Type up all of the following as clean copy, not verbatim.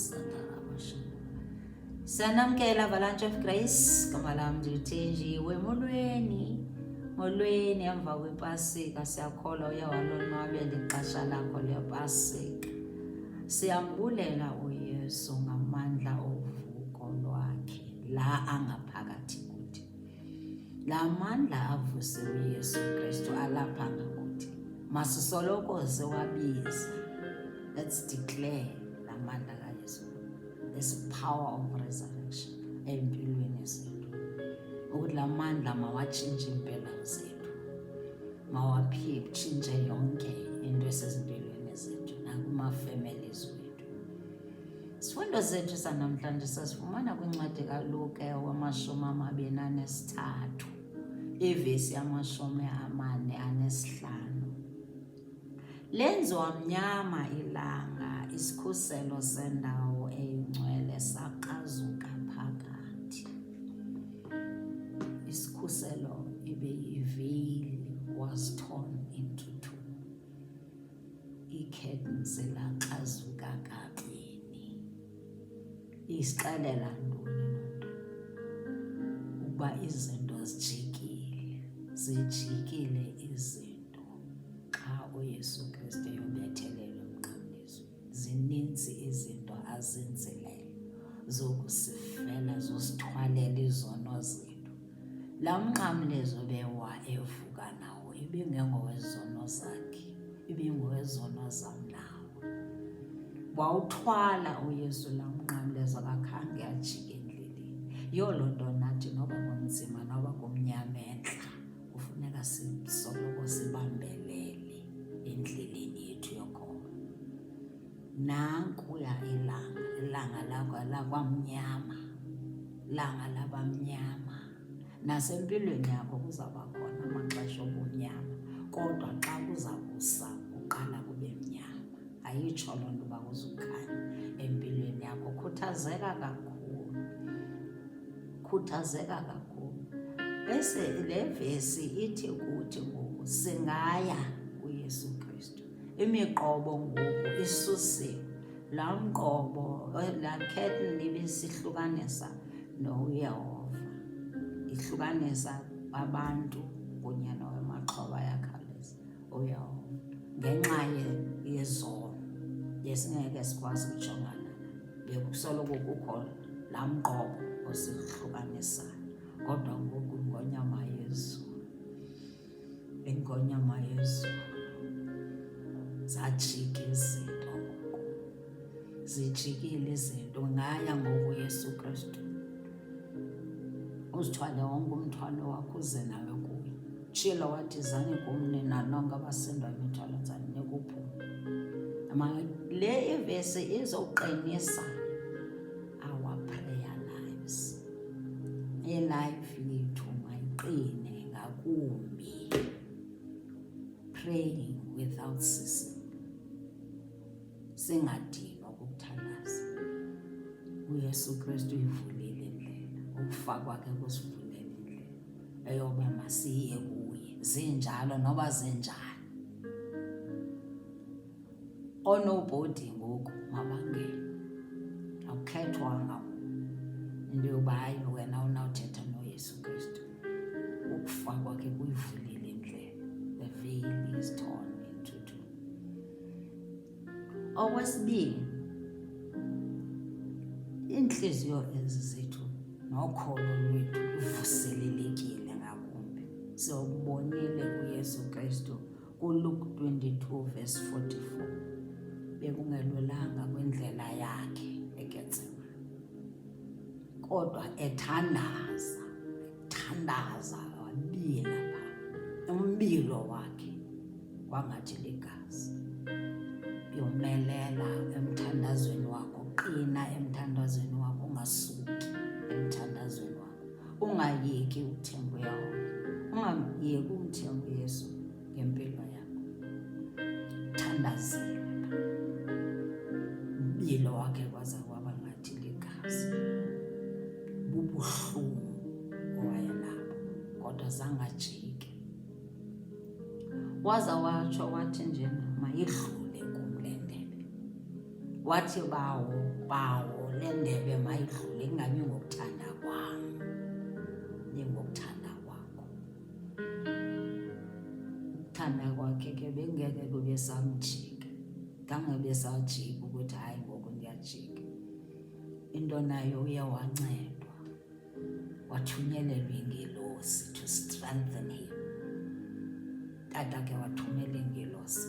Rabashandarabasha. Siyanamkela Avalanche of Grace, gama lam ndithenjiwe. Molweni, molweni emva kwepasika. Siyakholwa uye walonwabela ixesha lakho lepasika. Siyambulela uYesu ngamandla ovuko lwakhe la angaphakathi kuthi. La mandla avuse uYesu Kristu alapha ngakuthi. Masisoloko siwabiza. Let's declare la mandla kaYesu. This power of resurrection empilweni zethu. Ukuthi la mandla mawatshintshe iimpilo zethu. Mawatshintshe yonke into esezimpilweni zethu nakuma-families wethu. Isifundo sethu sanamhlanje sasifumana kwincwadi kaLuke wama-23, ivesi yama-45. Lenziwa mnyama ilanga, isikhuselo sendawo eyingcwele sakrazuka phakathi. Isikhuselo ibe yi-veil was torn into two. Ii-curtains lakrazuka kabini. Isixelela ntoni loo nto? Ukuba izinto zijikile, zijikile izinto xa uYesu Kristu eyobethelelwa emnqamlezweni. Zininzi izinto azenzileyo zokusifela, zosithwalela izono zethu. Laa mnqamlezo bewa evuka nawo ibingengowezono zakhe, ibingowezono zam nawe. Wawuthwala uYesu laa mnqamlezo, akakhange ajike endleleni. Yiyo loo nto nathi noba kunzima noba kumnyama entla, kufuneka sisoloko sibambelele endleleni yethu yokholo. Nankuya ilanga, ilanga lakwa lakwamnyama, langa labamnyama. Nasempilweni yakho kuzawuba khona amaxesha obumnyama, kodwa xa kuza kusa kuqala kube mnyama. Ayitsho loo nto uba kuzukhanya empilweni yakho. Khuthazeka kakhulu, khuthazeka kakhulu. Bese le vesi ithi kuthi ngoku singaya kuYesu Kristu. Imiqobo ngoku isusiwe. Laa mqobo, laa curtain ibisihlukanisa noYehova, ihlukanisa abantu kunye nowemaxhoba ayakhawuleza uYehova ngenxa yezono besingeke sikwazi ukujongana, bekusoloko kukho laa mqobo osihlukanisayo. Kodwa ngoku ingonyama yezulu, ingonyama yezulu, zajika izinto ngoku, zijikile izinto. Ngaya ngoku Yesu Kristu uzithwale wonke umthwalo wakho uze nawe kuye. Tshilo wathi, zani kum nina nonke abasindwa imithwalo, ndizaninika uphumlo. Le ivesi izoqinisa our prayer lives. I-life yethu mayiqine ngakumbi. Praying without ceasing. Singadinwa kukuthandaza. uYesu Kristu uyivulile indlela. Ukufa kwakhe kusivulela indlela eyoba masiye kuye. Zinjalo noba zinjani. Oonobhodi ngoku mabangene. Akukhethwanga into yokuba hayi wena unawuthetha noYesu Kristu. Ukufa kwakhe kuyivulile indlela. The veil is torn into two. Okwesibini, iintliziyo ezi zethu nokholo lwethu luvuselelekile ngakumbi. Siwubonile uYesu Kristu kuLuke 22 verse 44. Bekungelulanga kwindlela yakhe eGetsemane, kodwa ethandaza, ethandaza wabila phaa. Umbilo wakhe kwangathi ligazi. Yomelela emthandazweni wakho, qina emthandazweni wakho, ungasuki emthandazweni wakho, ungayeki ukuthemba uYehova, ungayeki umthemba uYesu ngempilo yakho. Thandazile umbilo wakhe kwaza kwaba ngathi ligazi. Bubuhlungu owayenabo, kodwa zangajiki. Waza watsho wathi njena, mayidlule kum le ndebe. Wathi bawo, bawo, le ndebe mayidlule ingabi ngokuthanda kwam, ingokuthanda kwakho. Ukuthanda kwakhe ke bengeke kube samjika, ngangabe sajika ukuthi hayi ngoku ndiyajika. Into nayo uye wancedwa, wathunyelelwa ingelosi to strengthen him. Tata ke wathumela ingelosi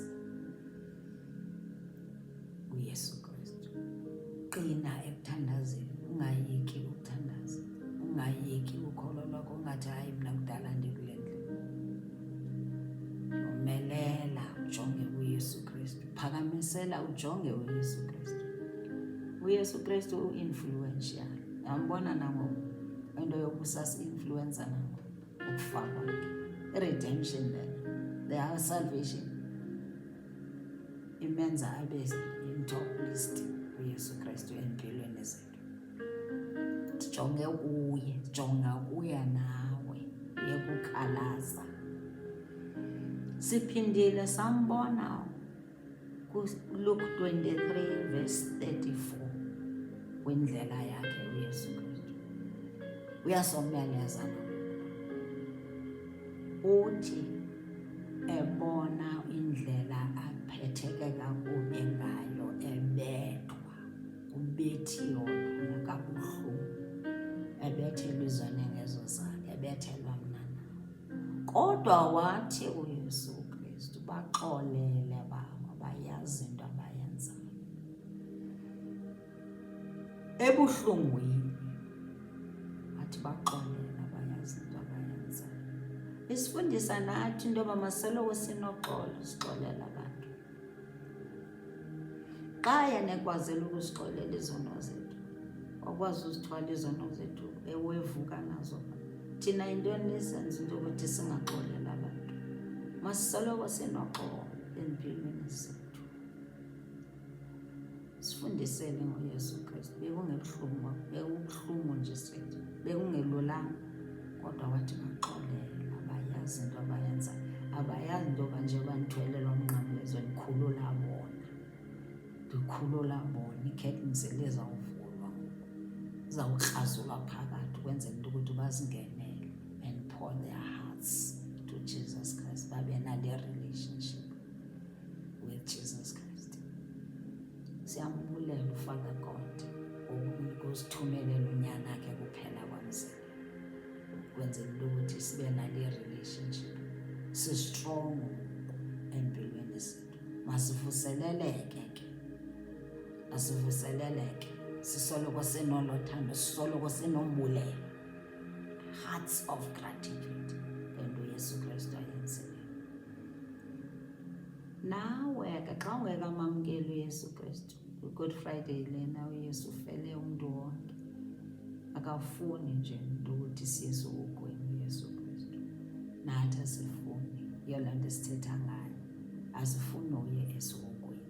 uYesu Kristu. Qina ekuthandazeni, ungayeki ukuthandaza, ungayeki ukholo lwakho, ungathi hayi mna kudala ndikule ndlela. Yomelela ujonge kuYesu Kristu, phakamisela ujonge uYesu Kristu. UYesu Kristu u-influential, yambona nangoku into yokusasi-influensa nangoku ukufa kwakhe, i-redemption lena, the salvation imenza abe in-top list uYesu Kristu empilweni zethu. Sijonge kuye, jonga kuye nawe, yekukhalaza. Siphindile sambona kuLuke 23 verse 34 kwindlela yakhe uYesu Kristu. Uyasomeleza na uthi ebona indlela aphetheke kakubi ngayo ebethwa ubethiwe phana kabuhlungu ebethelwa izonengezo zakhe ebethelwa mna nawe kodwa wathi uYesu Kristu baxolele baba bayazi into abayenzayo ebuhlungwini wathi baxolele abayazi into abayenzayo isifundisa nathi into yoba masoloko sinoxolo sixolela abantu xa yena ekwazela ukusixolela izono zethu wakwazi uzithwala izono zethu ewevuka nazo thina yintoni esenza into yokuthi singaxolela abantu masisoloko sinoxolo empilweni zethu sifundisele ngoYesu Kristu. Bekungebuhlungu, bekubuhlungu nje straight, bekungelulanga kodwa wathi baxolela, abayazi into abayenza, abayazi into yoba nje bandithwele lo mnqamlezo ndikhulula bona, ndikhulula bona. Ii-curtains lizawuvulwa ngoku, zizawukrazulwa phakathi ukwenzela into yokuthi bazingenele and pour their hearts to Jesus Christ, babe nale relationship with Jesus Christ. Siyambulela uFather God ngokusithumelela unyana wakhe kuphela kwamzila kwenzela into ukuthi sibe nale relationship si-strong empilweni zethu. Masivuseleleke ke, masivuseleleke sisoloko sinolo thando, sisoloko sinombulelo, hearts of gratitude ngento uYesu Kristu ayenzileyo. Nawe ke xa ungekamamkeli uYesu Kristu, Good Friday lena uYesu ufele umntu wonke. Akafuni nje umntu ukuthi siye esihogweni uYesu Kristu. Nathi asifuni, yiyo le nto sithetha ngayo. Asifuni uye esihogweni.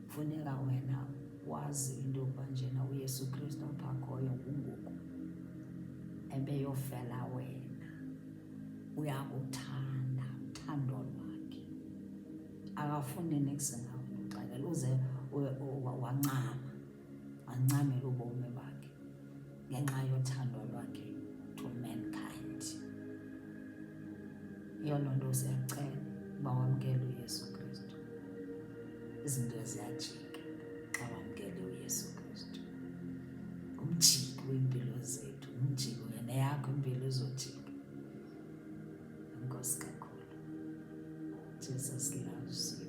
Funeka wena wazi into yokuba njena uYesu Kristu apha akhoyo kungoku ebeyofela wena. Uyakuthanda, uthando lwakhe. Akafuni niks ngakuxelela uze wancama, wancamela ubomi bakhe ngenxa yothando lwakhe to mankind. Yiyo loo nto siyacela uba wamkele uYesu Kristu. Izinto ziyajika xa wamkele uYesu Kristu. Ngumjiki weempilo zethu, ngumjiki wena yakho impilo izojika. Enkosi kakhulu. Jesus loves you.